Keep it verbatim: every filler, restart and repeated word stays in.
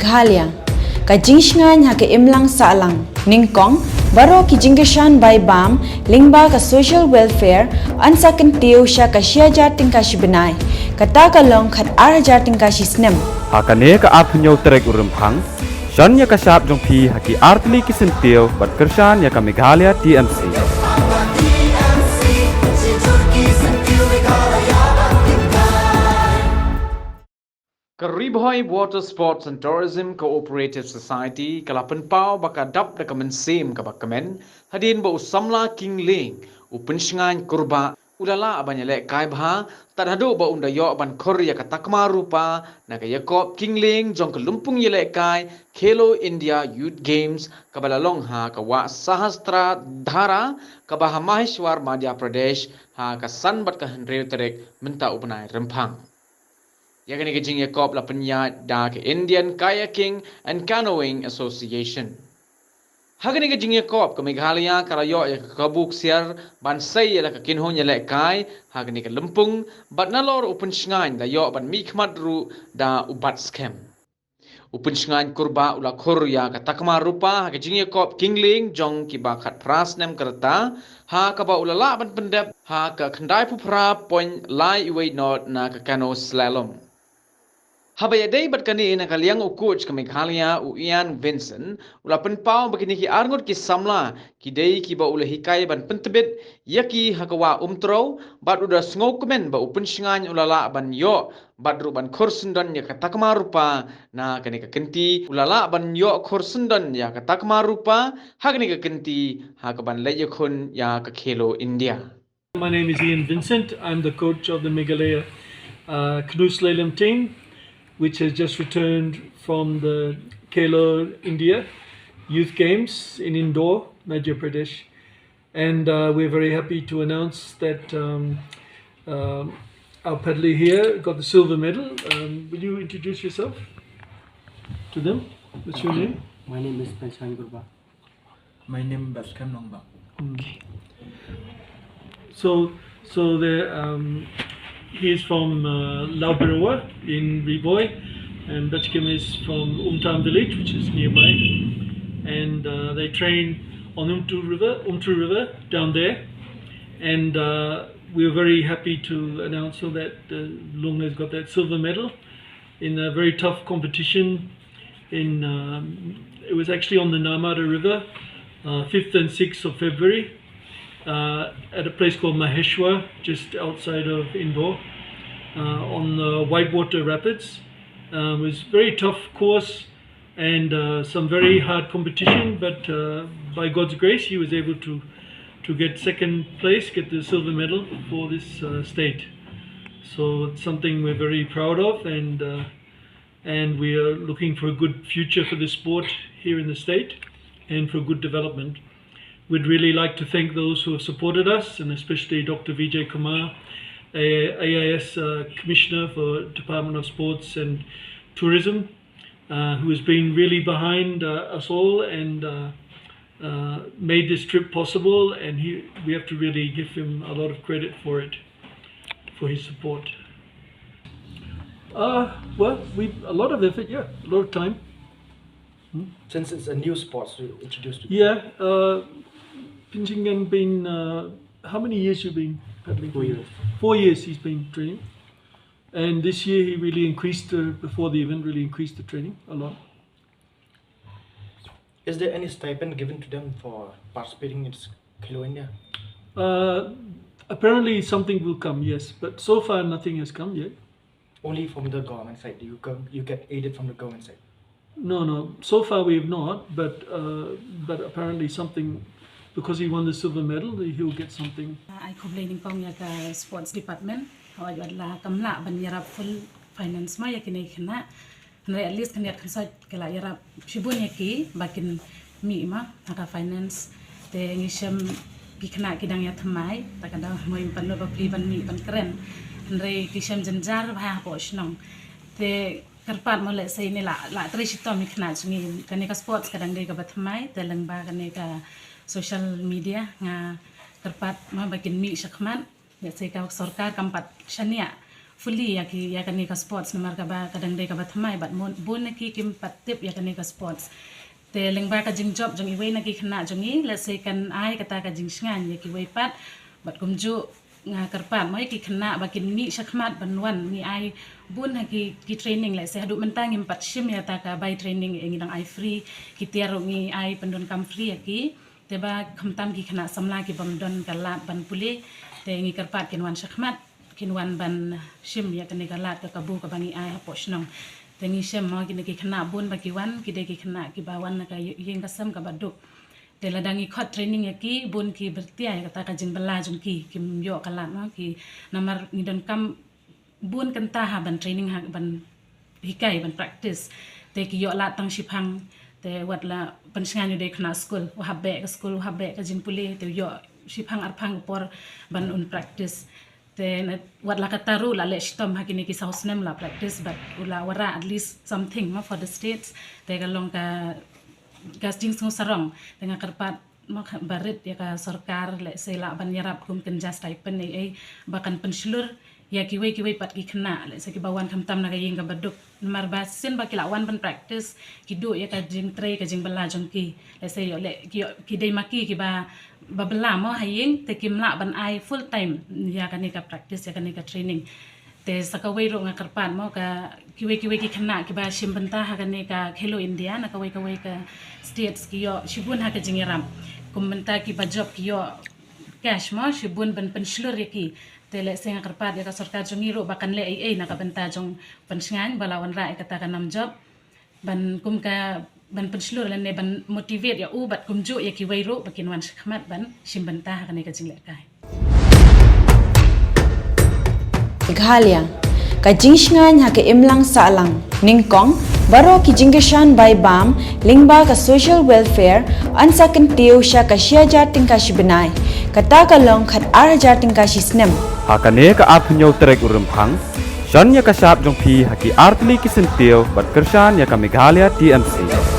Meghalaya, ka jingshngaiñ ha ka imlang sahlang, nyngkong, baroh ki jingkyrshan bai bam lyngba ka social welfare, yn sa kyntiew sha ka shi hajar tyngka shi bnai, kata ka long khat ar hajar tyngka shi snem. Ha kane ka arphew tarik u Rymphang, shon ïa ka shad jong phi ha ki artylli ki syntiew bad kyrshan ïa ka Meghalaya T M C. Ka Ri Bhoi Water Sports and Tourism Cooperative Society ka la pynpaw ba ka dap da ka mynsiem kaba kmen hadien ba u samla King Lieng, u pynshngaiñ Kurbah, u la lah ban ïalehkai bha tad haduh ba un da ïoh ban khur ïa ka takma rupa na ka ïakob King Lieng jong ka lympung ïalehkai Khelo India Youth Games kaba la long ha ka wah Sahastra Dhara kaba ha Maheshwar, Madhya Pradesh, ha ka san bad ka hynriew tarik mynta u bnai Rymphang. Ïa kane ka jingïakob la pynïaid da ka Indian Kayaking and Canoeing Association. Ha kane ka jingïakob ka Meghalaya ka la ïoh ïa ka kabu ksiar ban sei ïa la ka kynhun ïalehkai ha kane ka lympung bad nalor u pynshngaiñ la ïoh ban mihkhmat ruh da u bat skhem. U pynshngaiñ Kurbah u la khur ïa ka takma rupa ha ka jingïakob King Lieng jong kiba khatphra snem ka rta ha kaba u la lah ban pyndep ha ka khyndaiphew phra point lai wei not na ka canoe slalom. Haba ïadei bad kane na ka liang u coach ka Meghalaya u Ian Vincent u la pynpaw ba kine ki arngut ki samla ki dei kiba u la hikai ban pyntbit ïa ki ha ka wah Umtrew bad u da sngewkmen ba u pynshngaiñ u la lah ban ïoh bad ruh ban khur syndon ïa ka takma rupa na kane ka kynti, u la lah ban ïoh khur syndon ïa ka takma rupa ha kane ka kynti ha kaban leit ïakhun ïa ka Khelo India. My name is Ian Vincent. I'm the coach of the Meghalaya uh, canoe slalom team, which has just returned from the Khelo India Youth Games in Indore, Madhya Pradesh. And uh, we're very happy to announce that um, um, our paddler here got the silver medal. Um, will you introduce yourself to them? What's your name? My name is Pansan Gurba. My name is Baskem Nongbah. Mm. So, so the um, he is from uh, Laubrewa in Ri Bhoi, and Baskem is from Umtam village, which is nearby, and uh, they train on Umtu River, Umtu River down there, and uh, we are very happy to announce that uh, Lung has got that silver medal in a very tough competition. In um, it was actually on the Narmada River, uh, fifth and sixth of February, uh, at a place called Maheshwar, just outside of Indore, uh, on the Whitewater Rapids. Uh, it was a very tough course and uh, some very hard competition, but uh, by God's grace, he was able to to get second place, get the silver medal for this uh, state. So it's something we're very proud of, and uh, and we are looking for a good future for the sport here in the state, and for good development. We'd really like to thank those who have supported us, and especially Doctor Vijay Kumar, A- AIS uh, Commissioner for Department of Sports and Tourism, uh, who has been really behind uh, us all and uh, uh, made this trip possible, and he, we have to really give him a lot of credit for it, for his support. Uh, well, we a lot of effort, yeah, a lot of time. Since it's a new sport to introduce to Yeah, uh, Pinjingen been uh, how many years you been paddling? Four years. Four years he's been training, and this year he really increased uh, before the event, really increased the training a lot. Is there any stipend given to them for participating in Khelo India? Uh, apparently something will come, yes, but so far nothing has come yet. Only from the government side, you come, you get aided from the government side. No, no. So far we have not, but uh, but apparently something, because he won the silver medal, he'll get something. Ai khublei nyngkong ïa ka sports department, haba la kam lah ban ïarap full finance ma ïa kine khynnah. Hynrei at least khyndiat khynsoit ki la ïarap shibun ïa ki ba kin mih ma ha ka finance. Te ngi shem ki khynnah ki dang ïa thymmai, ta ka dang moi ban lut bapli ban mih ban kren. Hynrei ki shem jynjar bha hapoh shnong. Te kyrpad mo lehse ine la la trei shitom ïa khynnah jong ngi, kane ka sports ka dang dei kaba thymmai, te lyngba kane ka social media nga kyrpad mo ba kin mih shakhmat. Lehse ka sorkar kam pat shaniah fully ïa ki, ïa kane ka sports, namar kaba ka dang dei kaba thymmai bad bun na ki kim pat tip ïa kane ka sports. Te lyngba ka jingjop jong iwei na ki khynnah jong ngi, lehse kan ai kata ka jingshngaiñ ïa kiwei pat. Bad kumjuh nga kyrpad mo ïa ki khynnah ba kin mih shakhmat ban wan, ngi ai bun ha ki, ki training, lehse haduh mynta ngim pat shim ïa kata ka bai training, ngi dang ai free. Ki tiar ruh ngi ai pyndonkam free ïa ki. Te ba khamtam ki khynnah samla ki bym don ka lad ban pule, te ngi kyrpad kin wan shakhmat, kin wan ban shim ïa kane ka lad ka kabu kaba ngi ai hapoh shnong. Te ngi shem mo kine ki khynnah bun ba ki wan, ki dei ki khynnah kiba wan na ka ïing ka sem kaba duk. Te lada ngi khot training ïa ki, bun ki byrtia ïa kata ka jingbylla jong ki, kim ïoh ka lad mo ki, namar ngi donkam bun kynta ha ban training, ha ban hikai, ban practice. Te ki ïoh lad tang shiphang, te wat la pynshngaiñ u dei khynnah skul, u hap beh ka skul, u hap beh ka jingpule, te u ïoh shiphang arphang ka por ban un practice. Te wat la kata ruh la leh shitom ha kine ki saw snem la practice, bad u la wanrah at least something mo for the states. Te ka long ka, ka jingsngewsarong. Te nga kyrpad mo barit ïa ka sorkar, lehse lah ban ïarap kum kynja stipend ei ei ba kan pynshlur ïa kiwei kiwei pat ki khynnah, lehse kiba wan khamtam na ka ïing kaba duk. Namar ba shisien ba ki lah wan ban practice, ki duh ïa ka jingtrei ka jingbylla jong ki. Lehse ïoh leh ki, ïoh ki dei ma ki kiba, ba bylla mo ha ïing, te kim lah ban ai full time ïa kane ka practice, ïa kane ka training. Te sa kawei ruh nga kyrpad mo ka kiwei kiwei ki khynnah kiba shim bynta ha kane ka Khelo India na kawei kawei ka states ki ïoh shibun ha ka jingïarap. Kum bynta kiba jop ki ïoh cash mo shibun ban pynshlur ïa ki. Te lehse nga kyrpad ïa ka sorkar jong ngi ruh ba kan leh ei ei na ka bynta jong pynshngaiñ ba la wanrah ïa kata ka nam jop. Ban kum ka ban pynshlur lane ban motivate ïa u bad kumjuh ïa kiwei ruh ba kin wan shakhmat ban shim bynta ha kane ka jinglehkai. Meghalaya, ka jingshngaiñ ha ka imlang sahlang. Nyngkong, baroh ki jingkyrshan bai bam lyngba ka social welfare yn sa kyntiew sha ka shi hajar tyngka shi bnai. Kata ka long khat ar hajar tyngka shi snem. Ha kane ka arphew tarik u Rymphang, shon ïa ka shap jong phi ha ki artylli ki syntiew bad kyrshan ïa ka Meghalaya T M C.